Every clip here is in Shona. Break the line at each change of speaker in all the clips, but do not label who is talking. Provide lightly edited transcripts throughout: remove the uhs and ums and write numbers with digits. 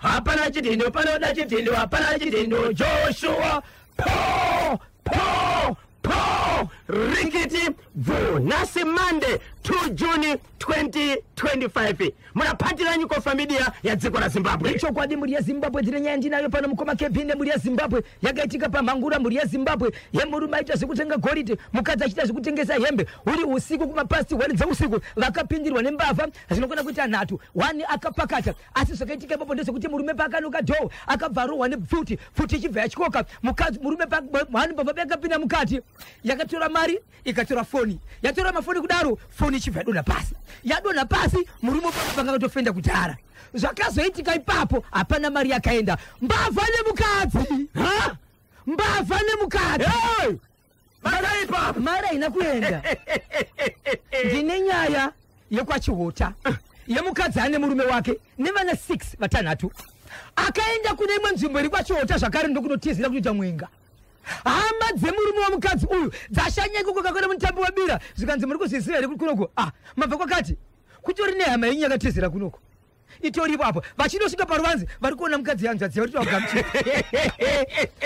Hapana chidhindo panoda chidhindo, hapana chidhindo. Joshua po po po rikiti bvu. Nhasi Monday 2 June 2025, munapatira nyikofa media yadziko raZimbabwe.
Ichokwadi, mhuri yeZimbabwe, ndine nyaya ndinayo pano, mukoma Kevin. Mhuri yeZimbabwe, yakaitika paMhangura, mhuri yeZimbabwe, yemurume aita zvekutenga goridhe, mukadzi achiita zvekutengesa hembe. Uri usiku, kumapast 1 dzeusiku, vakapindirwa nembavha zvinokona kuita nhatu, 1 akapakata. Asi zvakaitika ipapo ndezvekuti murume paakanoka door, akabva arohwa nepfuti, pfuti ichibva yatyoka. Mukadzi, murume, hani mbavha yakapinda mukati, yakatora mari, ikatora foni. Yatora mafoni kudaro, foni ichibva yadonha pasi. Yadonha pasi, murume panga akatofenda kudhara. Zvakazoitika ipapo, hapana mari yakaenda. Mbavha nemukadzi.
Ha?
Mbavha nemukadzi.
Hey! Makaipa.
Mari haina kuenda. Ndine nyaya yekwaChihota, yemukadzi ane murume wake nevana 6, vatanhatu. Akaenda kune imwe nzvimbo iri kwaChihota zvakare, ndokunotizira kutoita mwenga. Hama dzemurume womukadzi uyu dzashanya ikoko, kakona mutambi wabira. Zvikanzi, "Muri kuzviziva here kuti kunoko, ah, mabva kwakati kutori nehama yenyu yakatizira kunoko, itoripo apo?" Vachindosvika paruvanze, vari kuona mukadzi yanzvadzi yavari toagamuchira.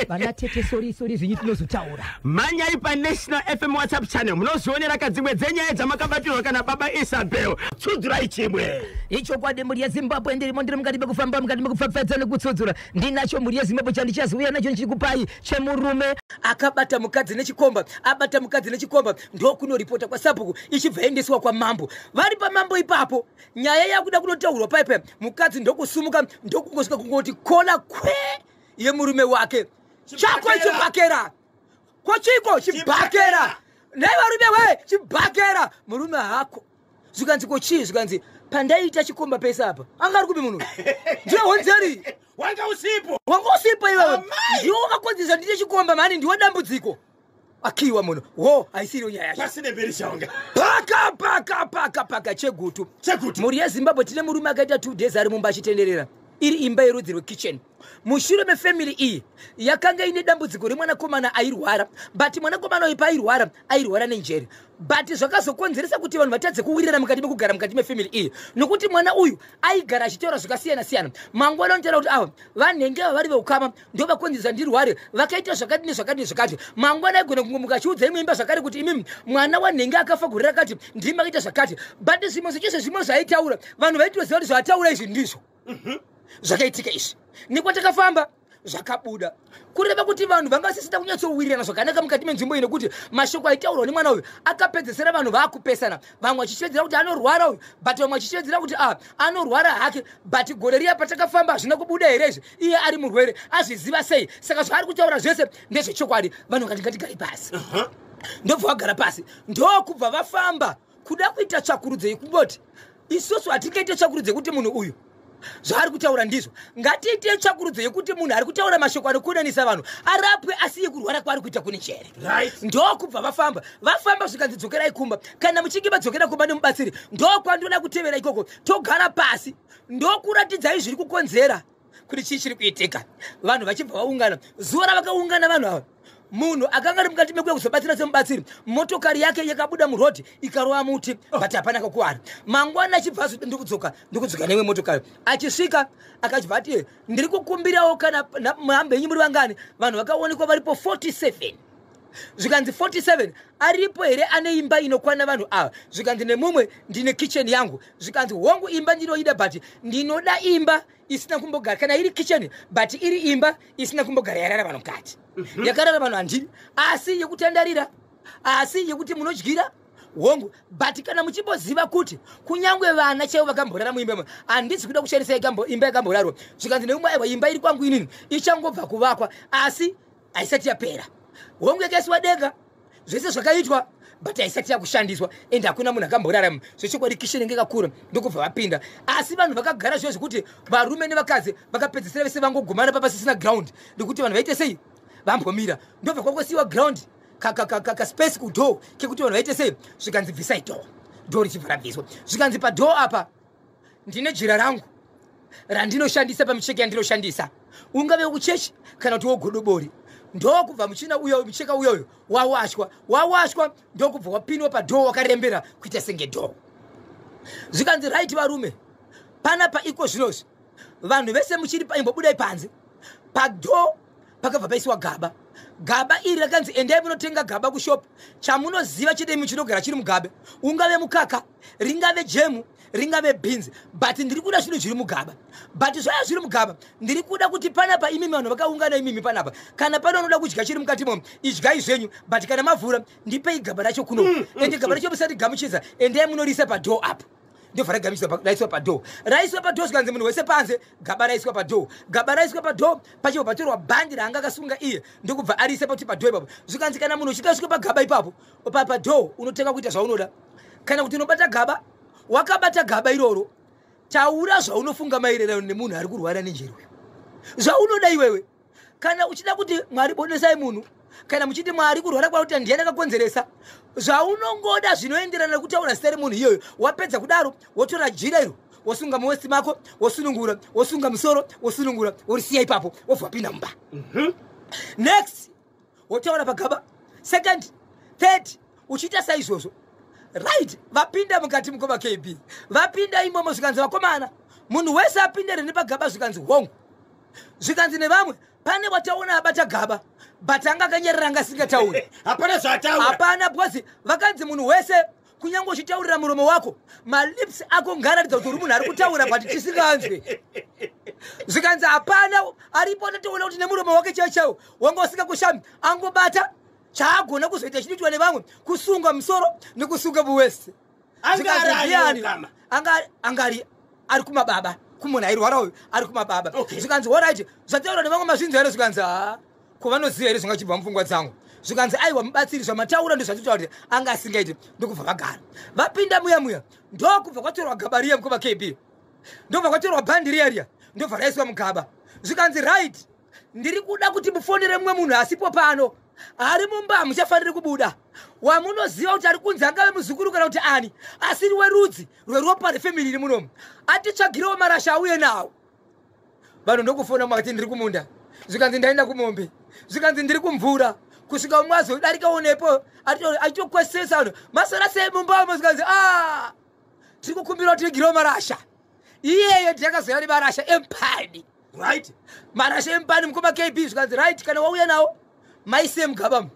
Vana tete, sorry, sorry, zvinyi tinozotaura.
Mhanyai paNational FM WhatsApp channel, munozvionera kadzimwe dzenyaya dzamakabatirwa kana baba Isabel. Tsudzurai chimwe.
Ichokwadi, mhuri yeZimbabwe, ndirimo, ndiri mukati mekufamba, mukati mekupfapfadza nekutsudzura. Ndinacho, mhuri yeZimbabwe, chandichazouya nacho ndichikupai, chemurume akabata mukadzi nechikomba. Abata mukadzi nechikomba, ndokunoripota kwasabhuku, ichibva endeswa kwamambo. Vari pamambo ipapo, nyaya yakuda kunotaurwa paipa, mukadzi ndokusumuka, ndokungosvika kungoti collar kwe yemurume wake. "Chako chibhakera kochiko chibhakera nhai varume we, chibhakera." Murume hako. Zvikanzi, "Ko chii?" Zvikanzi, "Pandaiita chikomba pese apa, anga ari kupi munhu? Ndiwe honzeri."
Wanga usipo.
"Wanga usipo iwewe."
Amai!
"Ndiwe wakakonzesa ndiite chikomba mani, ndiwe dambudziko." Akiwa munhu wo, haisiriyo nyaya yacho.
Pasine mberi shaunga.
Paka paka paka paka, Chegutu.
Chegutu.
Mhuri yeZimbabwe, tine murume akaita 2 days ari mumba achitenderera, iri imba yerudzi rwekitchen. Mushure mefamily iyi yakanga ine dambudziko remwanakomana airwara, but mwanakomana uyu paairwara, airwara nenjere. But zvakazokonzeresa kuti vanhu vatadze kuwirirana mukati mekugara mukati mefamily iyi, nokuti mwana uyu aigara achitaura zvakasiyana siyana. Mangwana anotaura kuti ava vanhenge ava vari veukama ndovakonzeresa ndirware, vakaita zvakati nezvakati nezvakati. Mangwana aigona kungomuka achiudza imwe imba zvakare kuti, "Imimi, mwana wanhenge akafa gore rakati, ndimi akaita zvakati." But zvimwe zvecho, zvimwe zvaaitaura, vanhu vaitoziva kuti zvaataura izvi ndizvo zvakaitika izvi. Nekwatakafamba zvakabuda, kureva kuti vanhu vanga vasisina kunyatsowirirana zvakanaka mukati menzvimbo iyi, nekuti mashoko aitaurwa nemwana uyu akapedzesera vanhu vaakupesana, vamwe vachishevedzera kuti anorwara uyu, but vamwe vachishevedzera kuti a anorwara hake, but gore riya patakafamba hazvina kubuda here izvi? Iye ari murwere, azviziva sei? Saka zvaari kutaura zvese ndezvechokwadi. Vanhu vakati, "Ngatigare pasi." Ndobva vagara pasi, ndokubva vafamba kuda kuita tsvakurudzo yekungoti, "Isusu hatingaite tsvakurudzo yekuti munhu uyu zvaari kutaura ndizvo. Ngatiite tsvakurudzo yekuti munhu ari kutaura mashoko anokonanisa vanhu arapwe, asiye kurwara kwaari kuita kune njere." Ndokubva vafamba, vafamba, zvikanzi, "Dzokerai kumba. Kana muchinge madzokera kumba nemubatsiri, ndokwandoda kutevera ikoko, togara pasi, ndokuratidzai zviri kukonzera kuti chii chiri kuitika." Vanhu vachibva vaungana. Zuva ravakaungana vanhu ava, munhu akanga ari mukati mekuya kuzobatsira semubatsiri, motokari yake yakabuda murodhi, ikarova muti, but hapana kakuwara. Mangwana achibva azo, "Ndikudzoka, ndikudzoka neimwe motokari." Achisvika akachibva ati, "Ndiri kukumbirawo kana muhambe yenyu muri vangani?" Vanhu vakaonekwa varipo 47. Zvikanzi, "47 aripo here ane imba inokwana vanhu ava?" Zvikanzi nemumwe, "Ndine kitchen yangu." Zvikanzi, "Hongu, imba ndinoida, but ndinoda imba isina kumbogara, kana iri kitchen, but iri imba isina kumbogara yarara vanhu mukati. Yakarara vanhu handidi, asi yekutandarira, asi yekuti munodyira, hongu. But kana muchimboziva kuti kunyange vana chaivo vakamborara muimba imo, handisi kuda kushandisa imba yakamborarwa." Zvikanzi neumwe, "Aiwa, imba iri kwangu inini ichangobva kuvakwa, asi haisati yapera. Hongu, yakaiswa denga, zvese zvakaitwa, but haisati yakushandiswa, ende hakuna munhu akamborarama. Zvechokwadi kitchen inge yakakura." Ndokubva vapinda, asi vanhu vakagara zviyo zvekuti varume nevakadzi vakapedzisira vese vangogumana papasisina ground nekuti vanhu vaite sei, vambomira. Ndobva kwangosiyiwa ground kaspace kudoor kekuti vanhu vaite sei. Zvikanzi, "Bvisai door." Door richibva rabviswa. Zvikanzi, "Padoor apa ndine jira rangu randinoshandisa pamicheka yandinoshandisa, ungave wekuchechi kana kuti wogodobori." Ndokubva muchina uyo, mucheka uyoyo wawashwa, wawashwa, ndokubva wapinwa padoor, wakarembera kuita senge door. Zvikanzi, "Right, varume, panapa iko zvinozvi Vanhu vese muchiri paimbobudai panze. Padoor pakabva paisiwa gaba. Gaba iri rakanzi endai munotenga gaba kushop. Chamunoziva chete imi chinogara chiri mugabe, ungave mukaka, ringave jemu, ringave bhinzi, but ndiri kuda zvinhu zviri mugaba. But zvaya zviri mugaba, ndiri kuda kuti panapa imimi vanhu vakaungana imimi panapa, kana pane unoda kudya chiri mukati momo, idyai zvenyu, but kana mavhura ndipei gaba racho kuno. Ende gaba racho musati gamuchidza, endai munorisa padoor apo. Ndobva ragamuchidzwa, raiswa padoor, raiswa padoor. Zvikanzi munhu wese panze, gaba raiswa padoor, gaba raiswa padoor. Pachibva patorwa bhandi raanga akasunga iye, ndokubva arise pati padoor ipapo. Zvikanzi kana munhu uchinge asvika pagaba ipapo, padoor, unotenga kuita zvaunoda, kana kuti unobata gaba. Wakabata gaba iroro, taura zvaunofunga maererano nemunhu ari kurwara nenjere uyu, zvaunoda iwewe. Kana uchida kuti Mwari bonesai munhu, kana muchiti Mwari kurwara kwakuti ndiani akakonzeresa, zvaunongoda zvinoenderana nekutaura zita remunhu iyoyo. Wapedza kudaro, wotora jira iro, wosunga muwaist mako, wosunungura, wosunga musoro, wosunungura, worisiya ipapo, wobva wapinda mumba. Next wotaura pagaba, second, third, uchiita saizvozvo. Right, vapinda mukati, mukoma KB, vapinda imomo. Zvikanzi, vakomana, munhu wese apinda here nepagaba? Zvikanzi hongu. Zvikanzi nevamwe, pane wataona abata gaba, but anga akanyarara, anga asingatauri.
Hapana zvataura.
Hapana, because vakanzi munhu wese, kunyange uchitaurira muromo wako, malips ako ngaaratidza kuti uri munhu ari kutaura, but tisinganzwe. Zvikanzi hapana aripo, tatoona kuti nemuromo wake chaiwo chaiwo wanga usingakushami, angobata. Chaagona kuzoita chinoitwa nevamwe, kusunga musoro nekusunga muwaist.
Anga ari
Ndiani?
kama.
Anga ari kumababa, kumunhu airwara uyu, ari kumababa. Zvikanzi alright, zvataura nevamwe mazvinzi here? Zvikanzi ha, ko vanoziva here zvingachibva mupfungwa dzangu? Zvikanzi aiwa mubatsiri, zvamataura ndozvatitaura kuti anga asingaiti. Ndokubva vagara. Vapinda muya muya, ndokubva kwatorwa gaba riya, mukoma KB, ndobva kwatorwa bhandi riya riya, ndobva raiswa mugaba. Zvikanzi right, ndiri kuda kuti mufonere mumwe munhu asipo pano, ari mumba, hamuchafaniri kubuda, wamunoziva kuti ari kunzi, angave muzukuru kana kuti ani, asiri werudzi rweropa refamily iri munomu, atitsvagirewo marasha auye nawo. Vanhu ndokufona, makati ndiri kumunda, zvikanzi ndaenda kumombe, zvikanzi ndiri kumvura, kusvika umwe azodarikawo nepo achitokwesesa vanhu, masara sei mumbamo? Zvikanzi a tiri kukumbira kuti tigirewo marasha. Iyeye ndiyakazoya nemarasha empani. Marasha empani, mukoma KB. Zvikanzi right, kana wauya nawo, maise mugaba.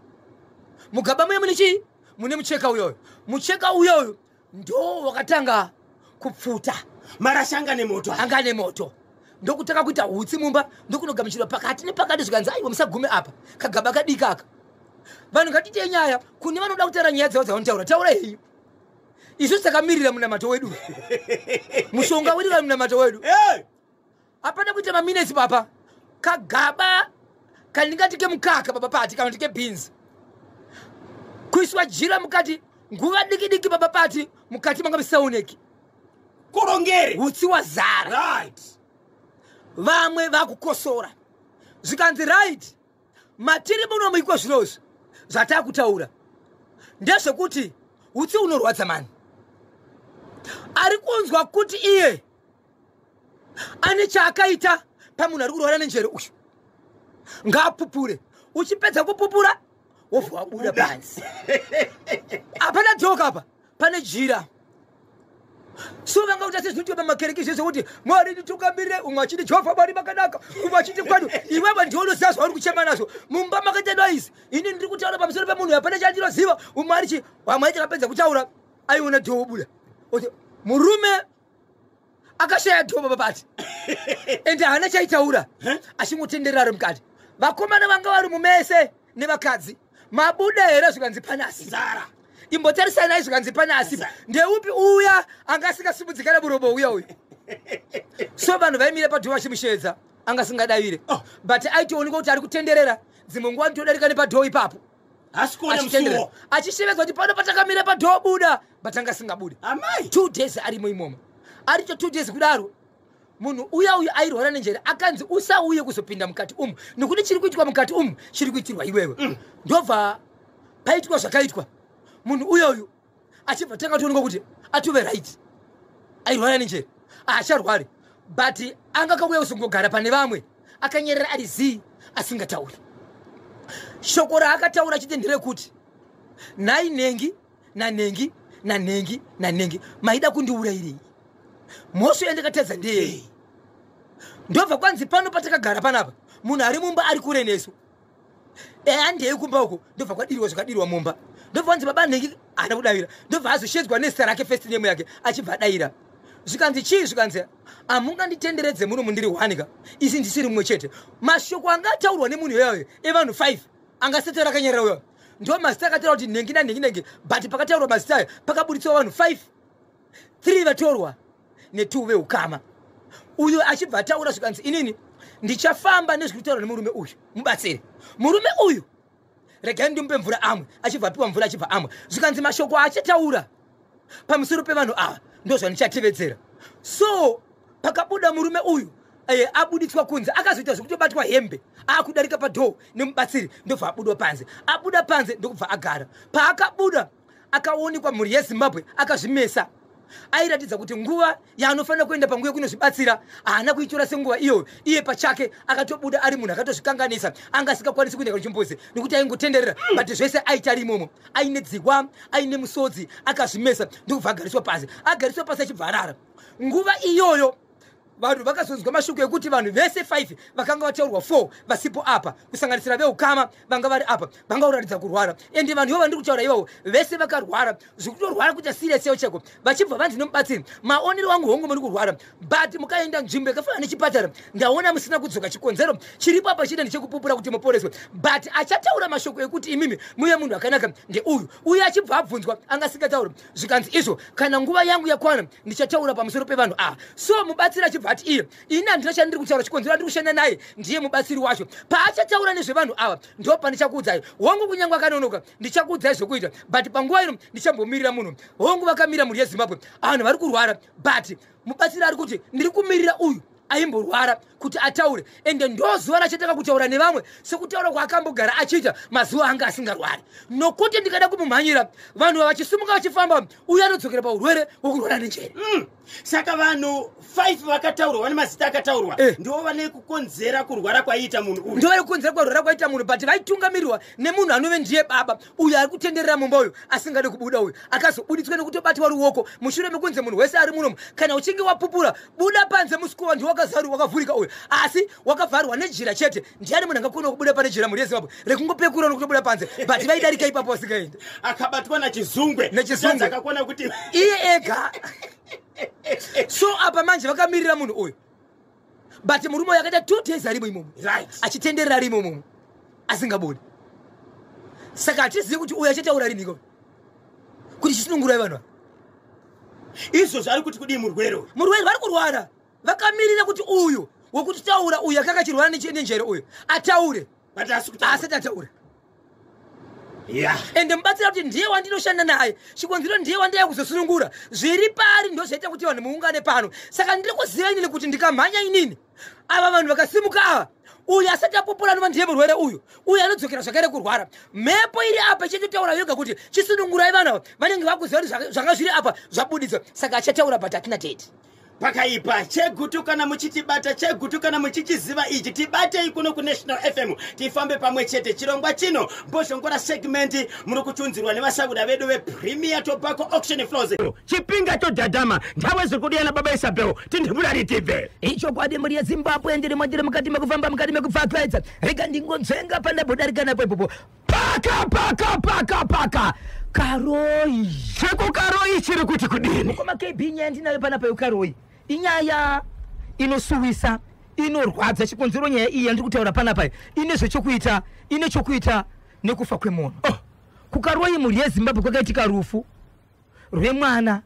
Mugaba muye mune chii? Mune mucheka uyoyo. Mucheka uyoyo ndo wakatanga kupfuta.
Marasha anga nemoto.
Anga nemoto, ndokutanga kuita hutsi mumba, ndokunogamuchirwa pakati nepakati. Zvikanzi aiwa, musagume apa, kagaba kadiki aka. Vanhu ngatitei nyaya, kune vanoda kutaura nyaya dzavo dzavanotaura, taura henyu. Isu takamirira munamato wedu, mushonga wedu kana munamato wedu.
Hey!
Hapana kuita maminutes papa, kagaba kandingati kemukaka, baba Pati, kana kuti kebhinzi, kuiswa jira mukati, nguva diki diki, baba Pati, mukati manga musaoneki.
Kurongere.
Hutsi wazara. Vamwe vakukosora. Zvikanzi right, matiri muno muikwa zvinozvi zvatakutaura ndezvekuti hutsi unorwadza mani. Ari kunzwa kuti iye ane chaakaita pamunhu ari kurwara nenjere uyu, ngaapupure. Uchipedza kupupura, wobva wabuda panze. Hapana dhoka apa, pane jira. So vanga kuita sezvinoitwa pamakereke izvo zvekuti Mwari nditungamirire, umwe achiti Jehovha Mwari makanaka, umwe achiti kwanu. Iwewe ndiwe unoziva zvauri kuchema nazvo. Mumba makaita noise, ini ndiri kutaura pamusoro pemunhu, hapana chandinoziva. Umwe ari chi, vamwe aiti akapedza kutaura, aiona door buda, oti murume akashaya door, baba Pati, ende haana chaitaura, achingotenderera ari mukati. Vakomana vanga vari mumese nevakadzi, mabuda here? Zvikanzi panasi.
Zara.
Imbotarisai nai. Zvikanzi pane asipo, ndeupi uya anga asingasumudzikana muromo uya uyu? So vanhu vaimire padoor vachimushedza, anga asingadavire.
Oh.
But aitoonekwa kuti ari kutenderera, dzimwe nguva nditodarika nepadoor ipapo.
Hasi kuona
Achitenderera.
musuwo.
Achishevedzwa kuti pano patakamira padoor, buda, but anga asingabudi.
Amai.
2 days arimo imomo. Arito 2 days kudaro, munhu uya uyu airwara nenjere akanzi usauye kuzopinda mukati umu, nekuti chiri kuitwa mukati umu chiri kuitirwa iwewe. Ndobva paitwa zvakaitwa, munhu uyoyu achibva tanga toonekwa kuti atove right, airwara nenjere haacharwari, but anga kauya kuzongogara pane vamwe, akanyerera, ari zii, asingatauri. Shoko raakataura chete nderekuti, nhai nhengi nanhengi nanhengi nanhengi, maida kundiurayirei? Mhosva yandakatadza ndeyei? Ndobva kwanzi pano patakagara panapa munhu ari mumba ari kure nesu, handei kumba uko. Ndobva kwadirwa zvakadirwa mumba. Ndobva kwanzi baba nhengi haana kudavira. Ndobva azoshedzwa nezita rake, first name yake, achibva adayira. Zvikanzi chii? Zvikanzi hamunganditenderedze muno mundiri hwanika isi ndisiri mumwe chete. Mashoko anga ataurwa nemunhu iyoyo evanhu 5 angasetaura akanyarara uyoyo ndo mazita akataura kuti nhengi nanhengi nhengi, but pakataurwa mazita ayo pakaburitswa vanhu 5, 3 vatorwa ne2 veukama. Uyo achibva ataura, zvikanzi inini ndichafamba nezviri kutaurwa nemurume uyu, mubatsiri. Murume uyu regai ndimupe mvura amwe. Achibva apiwa mvura, achibva amwe. Zvikanzi mashoko achataura pamusoro pevanhu ava ndo zvandichatevedzera. So pakabuda murume uyu, abuditswa kunze, akazoita zvekutobatwa hembe akudarika padoor nemubatsiri. Ndobva abudwa panze. Abuda panze ndokubva agara. Paakabuda akaonekwa, mhuri yeZimbabwe, akazvimesa. Airatidza kuti nguva yaanofanira kuenda panguva yekunozvibatsira haana kuitora senguva iyoyo. Iye pachake akatobuda ari munhu akatozvikanganisa, anga asingakwanisi kuenda kuchimbuzi nekuti aingotenderera, but zvese aita ari imomo, aine dzihwa, aine musodzi, akazvimesa. Ndokubva agariswa pasi. Agariswa pasi achibva arara. Nguva iyoyo vanhu vakazonzwa mashoko ekuti vanhu vese 5 vakanga vataurwa, 4 vasipo apa, kusanganisira veukama vanga vari apa, vanga kuratidza kurwara. Ende vanhu ivo vandiri kutaura ivavo vese vakarwara zvekutorwara kuita serious chaiwo chaiko. Vachibva vanzi nemubatsiri, maonero wangu, hongu muri kurwara, but mukaenda nzvimbo yakafanana nechipatara ndaona musina kudzoka. Chikonzero chiripo apa chine ndechekupupura kuti muporeswe, but achataura mashoko ekuti imimi muye munhu akanaka ndeuyu uye. Achibva abvunzwa, anga asingatauri. Zvikanzi izvo kana nguva yangu yakwana ndichataura pamusoro pevanhu ava. So mubatsiri achibva ati iye, ini handina chandiri kutaura, chikonzero andiri kushanda naye ndiye mubatsiri wacho. Paachataura nezvevanhu ava ndo pandichakuudzai. Hongu kunyange akanonoka ndichakuudzai zvokuita, but panguva ino ndichambomirira munhu. Hongu vakamira, mhuri yeZimbabwe, vanhu vari kurwara, but mubatsiri ari kuti ndiri kumirira uyu aimborwara kuti ataure. Ende ndo zuva rachatanga kutaura nevamwe sekutaura kwaakambogara achiita mazuva anga asingarwari, nokuti ndikada kumumhanyira vanhu vachisimuka vachifamba, uyu anodzokera paurwere hwokurwara nenjere.
Saka vanhu 5 vakataurwa, vane mazita akataurwa, ndivo vane kukonzera kurwara kwaiita munhu uyu?
Ndo vari kukonzera kurwara kwaita munhu, but vaitungamirirwa nemunhu anove ndiye baba uyu ari kutenderera mumba uyu asingade kubuda, uyu akazobuditswa nekutobatwa ruoko mushure mekunze munhu wese ari munomu, kana uchinge wapupura buda panze. Musikuwa ndiwo wakavhurika uyu, asi wakavharwa nejira chete. Ndiani munhu angakona kubuda pane jira, mhuri yeZimbabwe, rekungopekura nokutobuda panze? But vaidarika ipapo vasingaendi.
Akabatwa nachizungwe.
Nachizungwe.
Akakona kuti
iye ega. So apa manje vakamirira munhu uyu, but murume uyu akaita 2 days arimo imomo, achitenderera arimo imomo asingabudi. Saka hatizivi kuti uyu achataura riniko kuti chisunungurai vanhu ava.
Izvozvo ari kuti kudii murwere uyu?
Murwere vari kurwara vakamirira kuti uyu wekuti taura, uyu akanga achirwara nenjere uyu ataure.
But asi kutaura.
Asati ataura. Ende mubatsira kuti ndiye wandinoshanda naye, chikonzero ndiye wandaiya kuzosunungura. Zviri pari ndo zvaita kuti vanhu muungane pano. Saka ndiri kuziva inini kuti ndikamhanya inini, ava vanhu vakasimuka ava, uyu asati apopora anova ndiye murwere uyu, uyu anodzokera zvakare kurwara. Mhepo iri apa ichitotaura yoga kuti chisunungurai vanhu ava, vanenge vakuziva kuti zvanga zviri apa zvabuditswa. Saka achataura, but hatina date.
Pakaipa. Chegutu, kana muchitibata Chegutu, kana muchichiziva ichi, tibatei kuno kuNational FM, tifambe pamwe chete. Chirongwa chino Mbozhongora segment muri kuchiunzirwa nevasakuda vedu vePremier Tobacco Auction Floors. Chipinga chodhadhama ndhawe zviri kudiyana. Baba Isabel, tindimurari tibve.
Ichokwadi, mhuri yeZimbabwe, ndirimo, ndiri mukati mekufamba, mukati mekupfapfaidza. Rega ndingonzvenga pandambodarika napo ipopo. Paka paka paka paka Karoi.
Chekukaroi chiri kuti kudini?
Mukoma KB, nyaya ndinayo panapa yeKaroi inyaya inosuwisa, inorwadza. Chikonzero nyaya iyi yandiri kutaura panapa ine zvechokuita, ine chokuita nekufa kwemunhu.
Oh.
KuKaroi, mhuri yeZimbabwe, kwakaitika rufu rwemwana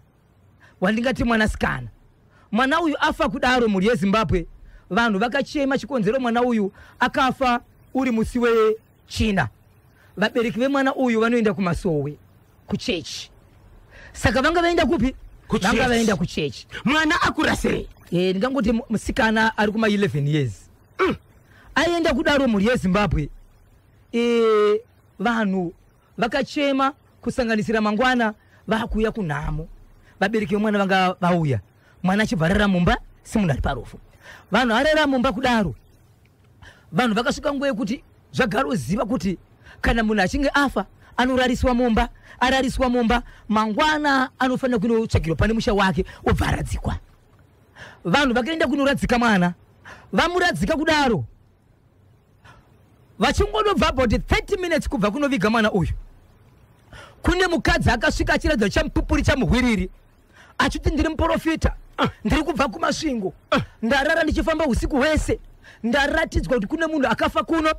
wandingati mwanasikana. Mwana uyu afa kudaro, mhuri yeZimbabwe, vanhu vakachema. Chikonzero mwana uyu akafa uri musi wechina. Vabereki vemwana uyu vanoenda kumasowe, kuchechi. Saka vanga vaenda kupi?
Kuchechi.
Vanga vaenda kuchechi.
Mwana akura sei?
Ndingangoti musikana ari kuma 11 years. Aenda kudaro, mhuri yeZimbabwe, vanhu vakachema, kusanganisira mangwana vakuuya kunhamo. Vabereki vemwana vanga vauya, mwana achibva arara mumba semunhu ari parufu. Vanhu arara mumba kudaro, vanhu vakasvika nguva yekuti zvagaroziva kuti kana munhu achinge afa anorariswa mumba. Arariswa mumba, mangwana anofanira kunotsvagirwa pane musha wake, obva aradzikwa. Vanhu vakaenda kunoradzika mwana. Vamuradzika kudaro, vachingonobva about 30 minutes kubva kunoviga mwana uyu, kune mukadzi akasvika achiratidza chamupupuri chamuhwiriri, achiti, "Ndiri muprofita, ndiri kubva kuMasvingo. Ndarara ndichifamba usiku hwese, ndaratidzwa kuti kune munhu akafa kuno,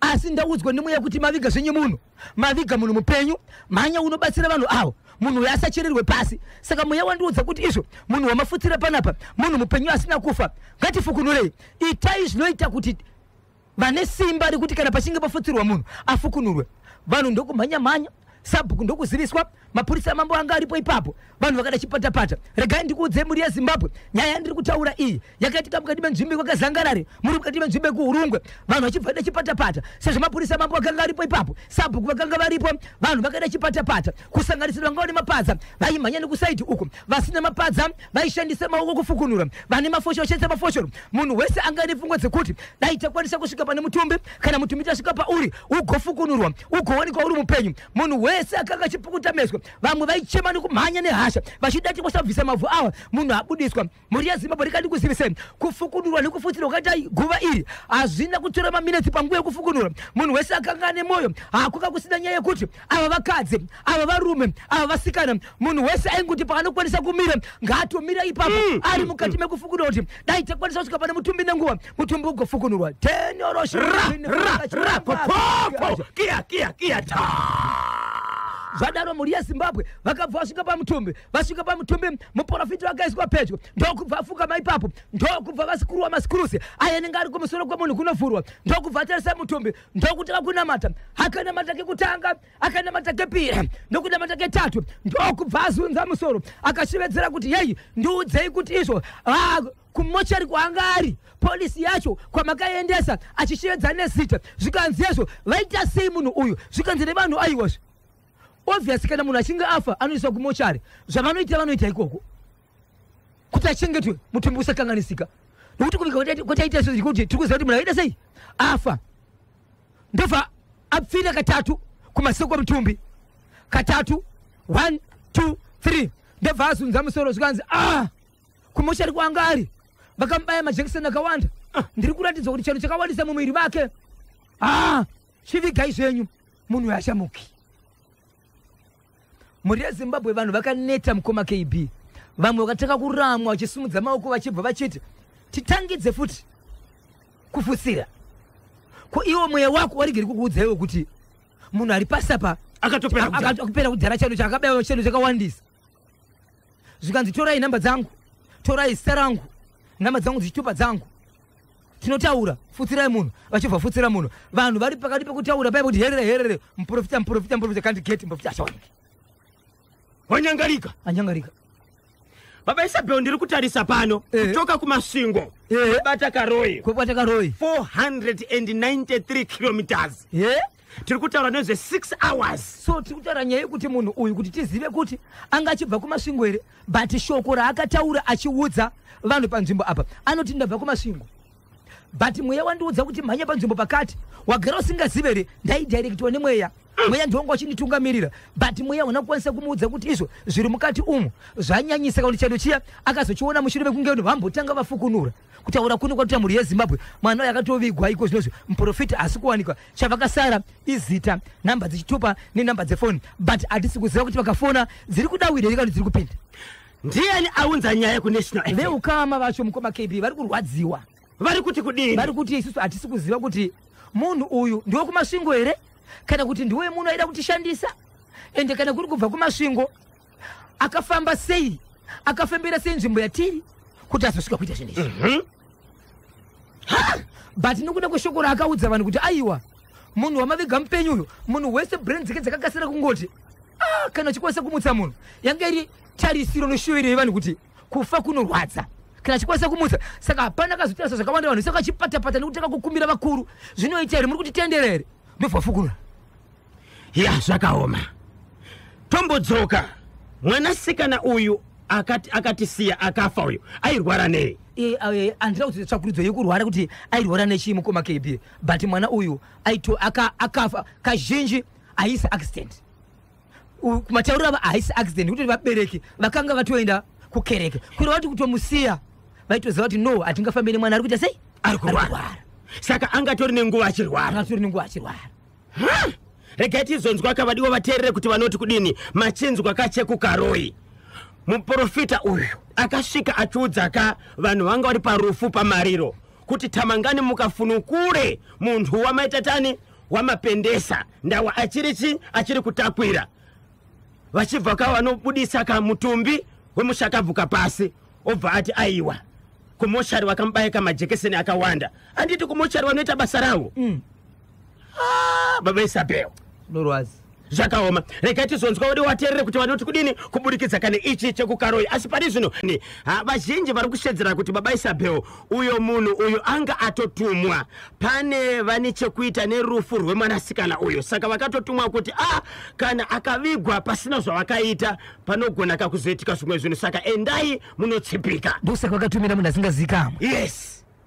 asi ndaudzwa nemweya kuti maviga zvenyu munhu, maviga munhu mupenyu. Mhanya unobatsira vanhu avo, munhu uyo asachererwe pasi. Saka mweya wandiudza kuti izvo munhu wamafutsira panapa munhu mupenyu asina kufa. Ngatifukunurei." Itai zvinoita kuti vane simba rekuti kana pachinge pafutsirwa munhu afukunurwe. Vanhu ndokumhanya mhanya, sabhuku ndokuziviswa, mapurisa mambo anga aripo ipapo, vanhu vakada chipatapata. Regai ndikuudzei, mhuri yeZimbabwe, nyaya yandiri kutaura iyi yakaitika mukati menzvimbo kwakazangarare, muri mukati menzvimbo yekuHurungwe. Vanhu vachibva da chipatapata, sezvo mapurisa mambo vakanga aripo ipapo, sabhuku vakanga varipo, vanhu vakaida chipatapata, kusanganisira vanga vane mapadza vaimhanya nekusaidi uku, vasina mapadza vaishandisa maoko kufukunura, vane mafoshoro vashandisa mafoshoro. Munhu wese anga ane pfungwa dzekuti dai takwanisa kusvika pane mutumbi, kana mutumbi tasvika pauri ugofukunurwa, ugowanikwa uri mupenyu. Munhu wese akanga achipukuta meswe, vamwe vaichema nekumhanya nehasha vachida tikwasabvisa mavhu awa, munhu abudiswa. Mhuri yeZimbabwe, rikandi kuzivisei, kufukunurwa nekufutsirwa kwakaita guva iri hazvina kutora maminetsi. Panguva yekufukunura, munhu wese akanga ane mwoyo. Hakuka kusina nyaya yekuti ava vakadzi, ava varume, ava vasikana. Munhu wese aingoti paanokwanisa kumira ngaatomira ipapo, ari mukati mekufukunura, kuti dai takwanisa kusvika pane mutumbi nenguva, mutumbi ugofukunurwa. Tenyoroshe.
Ra ra ra, popopo, kia kia kia ta.
Zvadaro, mhuri yeZimbabwe, vakabva vasvika pamutumbi. Vasvika pamutumbi, muprofita vakaiswa pedyo, ndokubva afukama ipapo, ndokubva vasikuruwa masikurusi aya anenge ari kumusoro kwemunhu kunovhurwa, ndokubva atarisa mutumbi, ndokutanga kunamata. Akanamata kekutanga, akanamata kepiri, ndokunamata ketatu, ndokubva azunza musoro akashevedzera kuti, "Yei, ndiudzei kuti izvo kumochari kwaanga ari, polisi yacho kwamakaendesa," achishevedza nezita. Zvikanzi ezvo vaita sei munhu uyu? Zvikanzi nevanhu, aiwazve, obviously kana munhu achinge afa anoiswa kumochari. Zvavanoita, vanoita ikoko kuti achengetwe, mutumbi usakanganisika, nokuti kuvika kwataita izvozvi kuti tiri kuziva kuti munhu akaita sei afa. Ndobva apfira katatu kumaseko kwemutumbi, katatu, 1 2 3, ndobva azunza musoro. Zvikanzi, "Ah, kumochari kwaanga ari vakamubaya majekiseni akawanda. Ndiri kuratidzwa kuti chando chakawandisa mumuviri make. Ah, chivigai zvenyu, munhu uyu achamuki." Mhuri yeZimbabwe, vanhu vakaneta. Mukoma KB, vamwe vakatanga kuramwa vachisimudza maoko, vachibva vachiti, "Titangidze futi kufutsira?" Ko iwo mweya wako warigeri kukuudza iwe kuti munhu ari pasi apa
akatopera kudhara.
Akapera kudhara, chando chakabaiwa, chando chakawandisa. Zvikanzi, "Torai namba dzangu, torai zita rangu, namba dzangu, dzichitupa dzangu, tinotaura, futsirai munhu." Vachibva futsira munhu, vanhu vari pakati pekutaura paipo kuti herere herere, muprofita, muprofita, muprofita, kandi geti, muprofita achawaniki.
Wanyangarika.
Anyangarika.
Baba Isabel, ndiri kutarisa pano, kutoka kuMasvingo kubata Karoi,
kwebata Karoi,
493 kilometers. Tiri kutaura nezve 6 hours.
So tiri kutaura nyaya yekuti munhu uyu, kuti tizive kuti anga achibva kuMasvingo here, but shoko raakataura achiudza vanhu panzvimbo apa, anoti, "Ndabva kuMasvingo, but mweya wandiudza kuti mhanya panzvimbo pakati." Wagara usingazive here? Ndaidirectwa nemweya, mweya ndiwanga uchinditungamirira, but mweya hauna kukwanisa kumuudza kuti izvo zviri mukati umu zvanyanyisa, kana kuti chando chiya akazochiona mushure mekunge vanhu vambotanga vafukunura. Kutaura kuno kwatoita, mhuri yeZimbabwe, mwana uyu akatovigwa iko zvinozvi, muprofita asi kuwanikwa. Chavakasara izita, namba dzichitupa nenamba dzefoni, but hatisi kuziva kuti vakafona dziri kudawira here kana dziri kupinda.
Ndiani aunza nyaya kuNational FM?
Veukama vacho, mukoma KB, vari kurwadziwa.
Vari kuti kudini?
Vari kuti, "Isusu hatisi kuziva kuti munhu uyu ndiwe kuMasvingo here, kana kuti ndiwe munhu aida kutishandisa. Ende kana kuri kubva kuMasvingo, akafamba sei, akafembera sei nzvimbo yatiri kuti azosvika kuita zvinhu izvi?" But nokuda kweshoko raakaudza vanhu kuti, "Aiwa, munhu wamaviga mupenyu uyu," munhu wese brain dzake dzakakasira kungoti, "Ah, kana uchikwanisa kumutsa munhu." Yanga iri tarisiro neshuviro yevanhu kuti kufa kunorwadza, kana achikwanisa kumutsa. Saka hapana kazotarisa zvakawanda, vanhu saka chipatapata nekutanga kukumbira vakuru, "Zvinoita here? Muri kutitendera here?" Ndobva fukunura.
Ya, zvakaoma. Tombodzoka, mwanasikana uyu akatisiya akafa uyu airwara nei?
Handina kuti tsvakurudzo yekurwara kuti airwara nechii, mukoma KB, but mwana uyu akafa kazhinji haisi accident. Kumatauriro ava haisi accident, kuti vabereki vakanga vatoenda kukereke, kureva kuti kutomusiya vaitoziva kuti no, hatingafambi nemwana ari kuita sei.
Ari kurwara. Saka angatori nenguva achirwara.
Angatori nenguva achirwara.
Regai tizonzwa kavadiwa vateerere kuti vanoti kudini. Machinzwa kaChekukaroi, muprofita uyu akasvika achiudza ka vanhu vanga vari parufu, pamariro, kuti tamangani mukafunukure munhu wamaita tani wamapendesa ndawa achiri chi achiri kutakwira. Vachibva ka vanobudisa kamutumbi wemushakabvuka pasi, obva ati aiwa, kumochari vakamubayika majekeseni akawanda. Anditi kumochari vanoita basa ravo? Ah, baba Isabel.
Norwazi.
Zvakaoma. Regai tizonzwa udi wateerere kuti vanoti kudini kuburikidza kane ichi chekuKaroi. Asi pari zvino ha, vazhinji vari kushedzera kuti baba Isabel, uyo munhu uyu anga atotumwa, pane vane chekuita nerufu rwemwanasikana uyu. Saka vakatotumwa kuti a kana akavigwa pasina zvavakaita, panogona kakuzoitika zvimwe zvinhu, saka endai munotsipika.
Ndosaka vakatumira munhu asingazikamwe.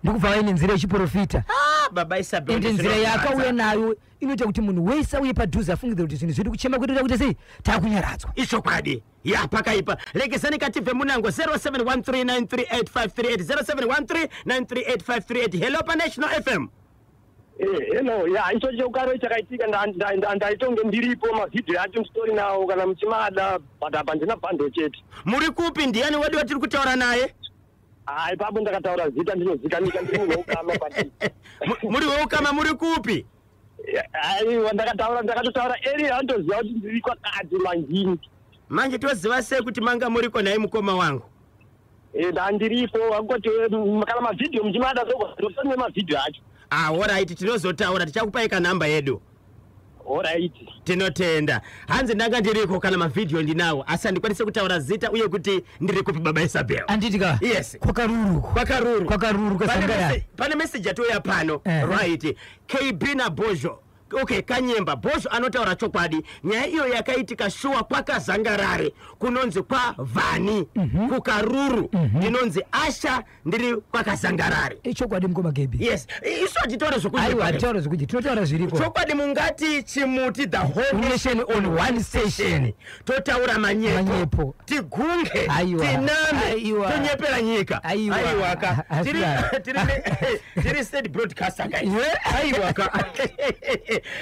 Ndokubva vaine nzira yechiprofita.
Ah, baba Isabel.
Ende nzira yaakauya nayo inoita kuti munhu wese auye padhuze afungidzira kuti zvinhu zvedu, kuchema kwedu takuita sei, taakunyaradzwa.
Ichokwadi ya, pakaipa. Regesani katibve munango 0713938538, 0713938538. Hello paNational FM.
Hello, ya, icho chekukaro chakaitika, ndaitonge ndiripo. Mavhidhiyo acho nditori nawo kana muchimada, but apa ndina bhando chete.
Muri kupi? Ndiani wadi watiri kutaura naye?
Hai, ipapo ndakataura zita ndinozikanisa, ndiri munhu weukama, but
Muri weukama, muri kupi?
Aiwa, ndakataura, ndakatotaura area, andoziva kuti ndiri kwakati mangini.
Manje toziva sei kuti manga muriko nhai mukoma wangu?
Ndandiripo angoti kana mavhidhiyo muchimada, ndotori nemavhidhiyo acho.
Ah, alright, tinozotaura, tichakupai kanhamba yedu.
Alright.
Tinotenda. Hanzi ndanga ndiriko, kana mavhidhiyo ndinawo, asi handikwanisi kutaura zita uye kuti ndiri kupi, baba Isabel.
Anditi ka?
Yes.
Kwakaruru.
Kwakaruru.
Kwakaruru.
Pane
kwasangana.
Pane meseji yatouya pano. Right, KB naBhozho. Okay, Kanyemba, Bhozho anotaura chokwadi. Nyaya iyo yakaitika shuwa kwakazangarare, kunonzi kwaVhani, kuKaruru. Ndinonzi Asha, ndiri kwakazangarare.
Ichokwadi, mukoma Gebi.
Yes, isu hatitaure
Aiwa.
zvokuti
Hatitaura zvekuti, tinotaura zviripo.
Chokwadi, mungati chimuti the whole
nation on one station.
Totaura manyepo?
Manyepo.
Tigunge?
Aiwa.
Tiname?
Aiwa.
Tonyepera nyika?
Aiwa.
Aiwaka.
Hazvidaro.
Tiri state broadcaster kai. Aiwaka,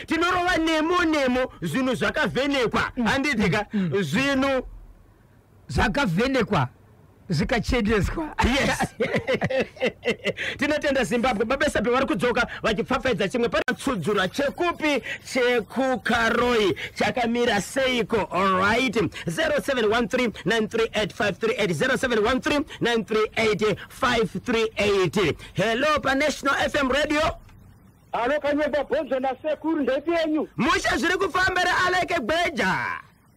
tinorova nemo nemo zvinhu zvakavhenekwa, handitika zvinhu
Zvakavhenekwa zvikachendeswa.
Yes, tinotenda Zimbabwe. Babesabe vari kudzoka vachipfapfaidza chimwe panatsudzura chekupi, chekuKaroi chakamira seiko? Alright, 0713938538, 0713938538. Hello paNational FM Radio.
Alo Kanyemba, Bhonzo nasekuru, ndepi yenyu?
Musha, zviri kufambira Aleke Gweja?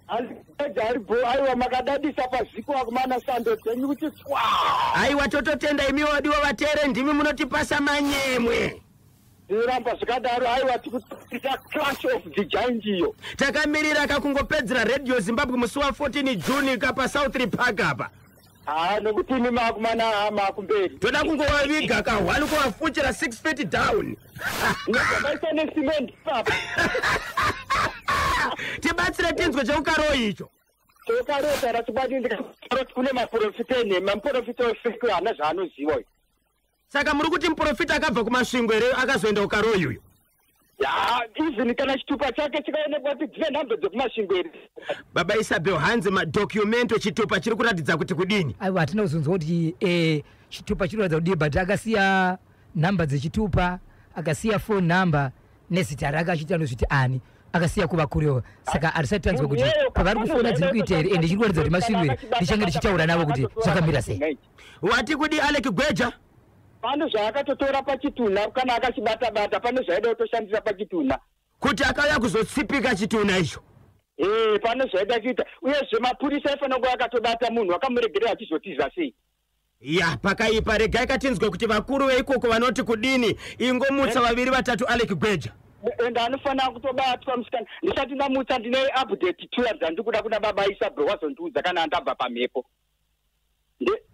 Alikeja aribo. Aiwa, makadadisa pazviko akumana, sando dzenyu kuti tswa.
Aiwa, tototenda imi wadiwa vateere, ndimi munotipasa manyemwe.
Zviramba zvakadaro. Aiwa, tikuita Clash of the Giant iyo.
Takamirira kakungopedzera Radio Zimbabwe musi wa14 June kapa South Park apa.
Haa, nokuti imi maakumana maakumberi.
Toda kungovaviga ka1, kuvafuchira 6 feet down.
Ndakaisa necement papa.
Tibatsire tinzwe cheukaroi icho.
Tokarota rachokwadi, ndikati kune maprofita enhema, muprofita wefake haana zvaanoziva uyu.
Saka muri kuti muprofita akabva kuMasvingo here akazoenda kuKaroi uyu?
Ya, even kana chitupa chake chikaonekwa kuti dzine nhamba dzekuMasvingo here?
Baba Isabel, hanzi madhokumento, chitupa chiri kuratidza kuti kudini?
Aiwa, hatina kuzonzwa kuti chitupa chinoratidza kudii, but akasiya nhamba dzechitupa, akasiya phone number nezita rake, achiti anozviti ani, akasiya kuvakurewa. Saka hatisati tanzwa kuti pavari kufona dziri kuita here, ende chiri kuratidza kuti Masvingo here. Ndichange ndichitaura navo kuti zvakamira sei.
Wati kudi, Alec Gweja?
Pane zvaakatotora pachitunha, kana akachibata-bata, pane zvaida kutoshandisa pachitunha.
Kuti akauya kuzotsipika chitunha icho?
Ee, pane zvaida kuita. Uyezve mapurisa aifanira kuva akatobata munhu, akamuregerera achizotiza sei?
Ya, pakaipa. Regai katinzwe kuti vakuru veikoko vanoti kudini. Ingomutsa vaviri vatatu, Alec Gweja.
Ende anofanira kutobatwa musikana. Ndisati ndamutsa, ndine update two dzandiri kuda kuna baba Isabel, wazondiudza kana ndabva pamhepo.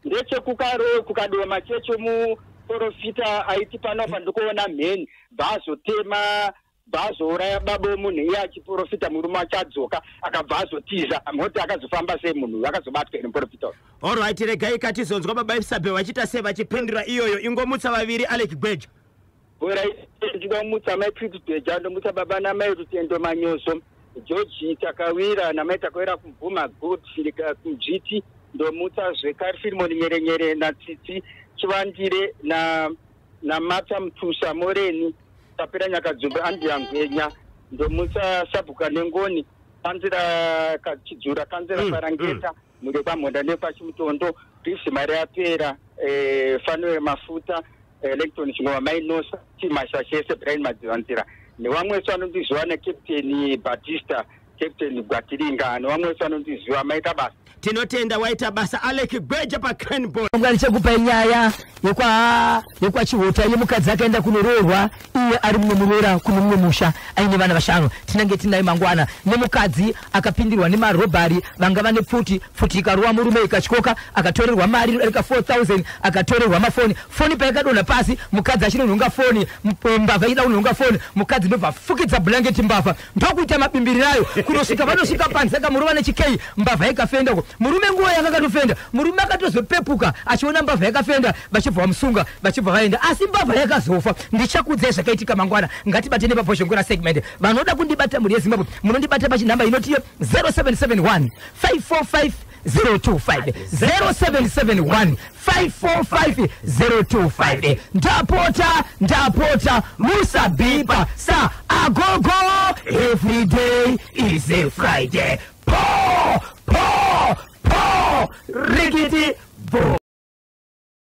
Ndechekukaro kuKadoma checho, muprofita aiti panopa ndikuona mheni, bvazotema.
Bva azouraya baba wemunhu iye achiprofita murume achadzoka, akabva azotiza. Moti akazofamba sei munhu uyu? Akazobatwa here muprofita uyu?
Alright, regai katizonzwa baba Isabel vachiita sei vachipindura iyoyo. Ingomutsa vaviri, Alec Gweja.
Bora, ndinomutsa mai Pretty Gweja, ndomutsa baba namai Rutendo Manyoso, George Takawira namai Takawira kuMvuma Good Kumdzviti. Ndomutsa zvekare Filimoni Nyerenyere naTsitsi Chivandire naMata Mutusa, Moreni Tapera, Nyakadzumbe, Andrea Ngwenya. Ndomutsa Sabhuka Nengoni, kanzira Kachidzura, kanzira Parangeta, mhuri yekwamhonda nekwachimutondo, Bisi Mari Yapera, Fanuel Mafuta, Lecton Chingoma, Mainosa Timashashese, Brian Madzivanzira nevamwe vese vanondiziva, naCaptain Batista, Captain Gwatiringa nevamwe vese vanondiziva. Maita basa.
Tinotenda, waita basa, Alec Gweja paCranborne.
Mwari, chekupai nyaya yekwaChihota yemukadzi akaenda kunoroorwa iye ari mumwe muroora kune mumwe musha aine vana vashanu. Tinenge tinaye mangwana, nemukadzi akapindirwa nemarobhari vanga vane pfuti. Pfuti ikarova murume ikatyoka, akatorerwa mari inodarika 4000, akatorerwa mafoni. Foni paikadonha pasi, mukadzi achinonhonga foni, mbavha ichida kunhonga foni, mukadzi ndobva afukidza bhurangeti, mbavha ndokuita mabimbirirayo kunosvika vanosvika panze, akamurova nechikei, mbavha ikafenda uko. Murume nguva yanga akatofenda, murume akatozopepuka achiona mbavha yakafenda, vachibva vamusunga, vachibva vaenda, asi mbavha yakazofa. Ndichakuudzai zvakaitika mangwana. Ngatibatane paBhozhongora segment. Vanoda kundibata, mhuri yeZimbabwe, munondibata pachinhamba inotiyo 0771 545 025, 0771 545 025. Ndapota, ndapota, musabhipa sa agogo. Every day is a Friday. Po.